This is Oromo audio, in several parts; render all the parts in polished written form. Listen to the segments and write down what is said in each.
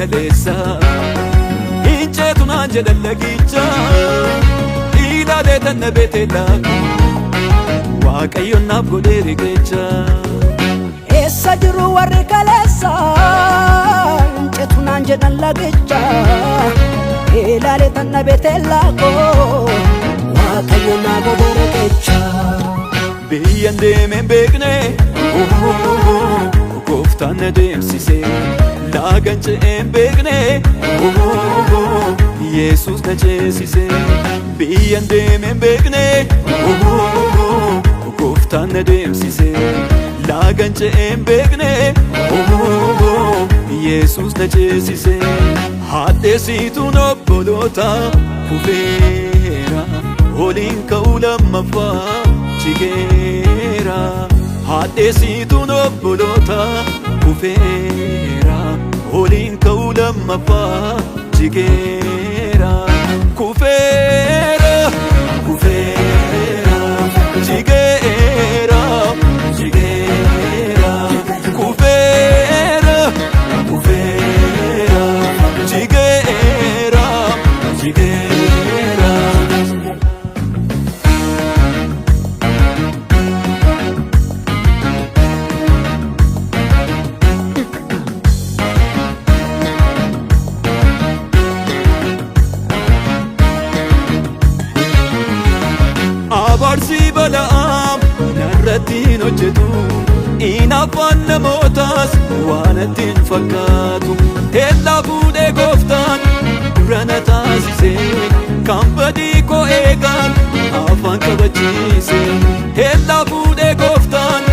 kaleessa? Hinceetu naan jedhan lagicha. Ilaalee tanna beetee laaku. Waaqayyoon naaf godhee riqicha. Eessa jiru warri kaleessa? Hinceetu naan jedhan lagicha. Ilaalee tanna beetee laako. Waaqayyo naa godhe riqicha. Biyyan deemeen beekne gooftaan na deemsise. Laagan ce'een beekne Yesuus na ceesise. Biyyan deemeen beekne gooftaan na deemsise. Laagan ce'een beekne Yesuus na ceesise. Hadheessituun obboloota kufeera. Oliin ka'uu lammaffaa jigeera. Hadheessituun obboloota kufeera. Oliin ka'uu lammaffaa jigeera. Kufeera, kufeera, jigeera, jigeera. Kufeera, kufeera, jigeera, jigeera. Abaarsi bala'aam narratti hin hojjetu. Inaafaan namootaas waan natti hin fakkaatu. Teellaa fuudhee gooftaan dura na taasise. Kan badii koo eegaan afaan qabachiise. Teellaa fuudhee gooftaan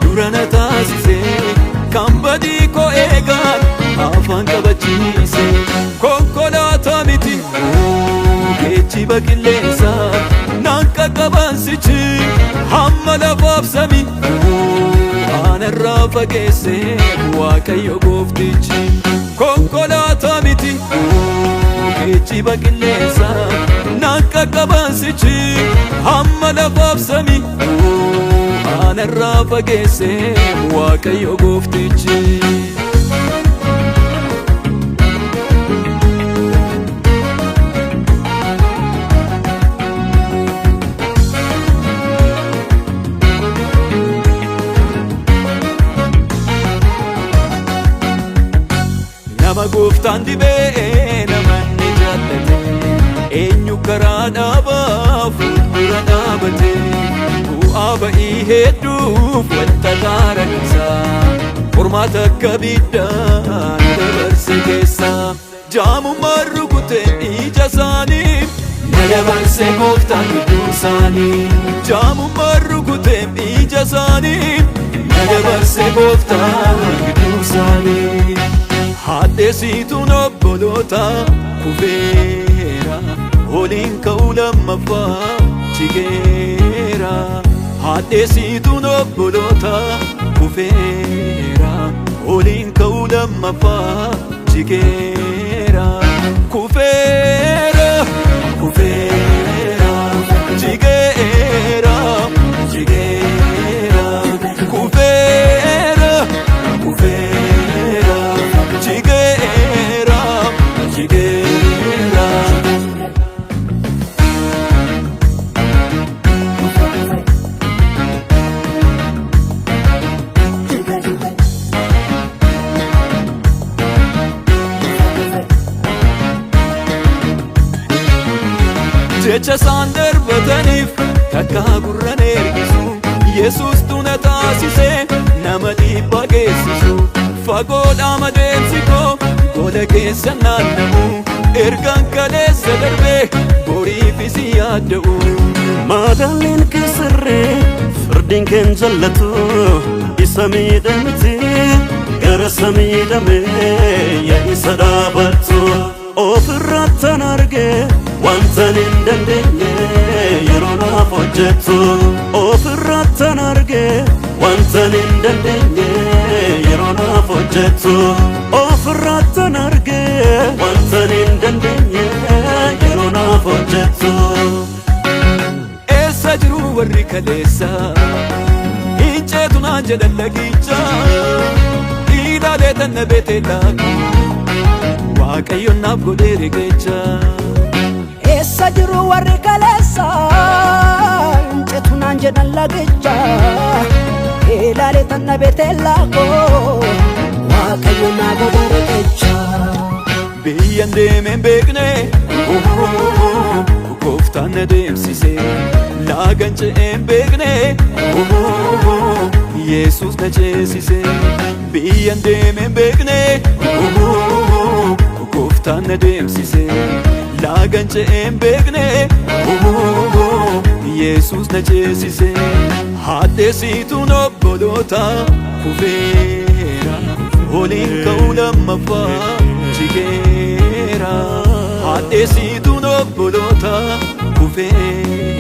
dura na taasise. Kan badii koo eegaan afaan qabachiise. Konkolaataa miti geejjiba qilleensaa naan qaqqabansichi hamma lafaaf sami aanarraa fageesse Waaqayyo gooftichi. Konkolaataa miti geejjiba qilleensaa naan qaqqabansichi hamma lafaaf sami aanarraa fageesse Waaqayyo gooftichi. Nama gooftaan dibee nama inni jaallate eenyu karaa dhaabaa fuuldura dhaabate bu'aa ba'ii hedduuf wanta taaraqisa qormaata akka ibiddaan dabarse keessa jaamummaan rukute ija isaanii na dabarse gooftaan gidduu isaanii jaamummaan rukute ija isaanii na dabarse gooftaan gidduu isaanii. Hadheessituun obboloota kufeera. Oliin ka'uu lammaffaa jigeera. Hadheessituun obboloota kufeera. Oliin ka'uu lammaffaa jigeera. Kufeera, kufeera, jigeera, jigeera. Kufeera, kufeera, jigeera, jigeera. Jecha isaan darbataniif takkaa gurran ergisu Yesuustu na taasise nama dhiibbaa geessisu. Fagoodhaa madeemsi koo gola keessa naannamu ergaan kaleessa darbee boriifis hin yaadda'u. Madaalliin kee sirrii, firdiin kee hin jallatu, isa miidhe miti gara isa miidhame yaa isa dhaabattu. Ofirrattan arge wantan hin dandeenye yeroo naaf hojjettu. Ofirrattan arge wantan hin dandeenye yeroo naaf hojjettu. Ofirrattan arge wantan hin dandeenye yeroo naaf hojjettu. Eessa jiru warri kaleessa? Hinceetu naan jedhan lagicha. Ilaalee tanna beetee laaku. Waaqayyo naaf godhee riqicha. Eessa jiru warri kaleessa Incetu naan jedhan lagicha Ilaalee tan na beeteellaa koo Waaqayyo naa godhe riqicha. Biyyan deemeen beekne, gooftaan na deemsise. Laagan ce'een beekne, Yesuus na ceesise. Biyyan deemeen beekne, gooftaan na deemsise. Laagan ce'een beekne, Yesuus na ceesise. Hadheessituun obboloota kufeera, oliin ka'uu lammaffaa jigeera. Hadheessituun obboloota kufeera.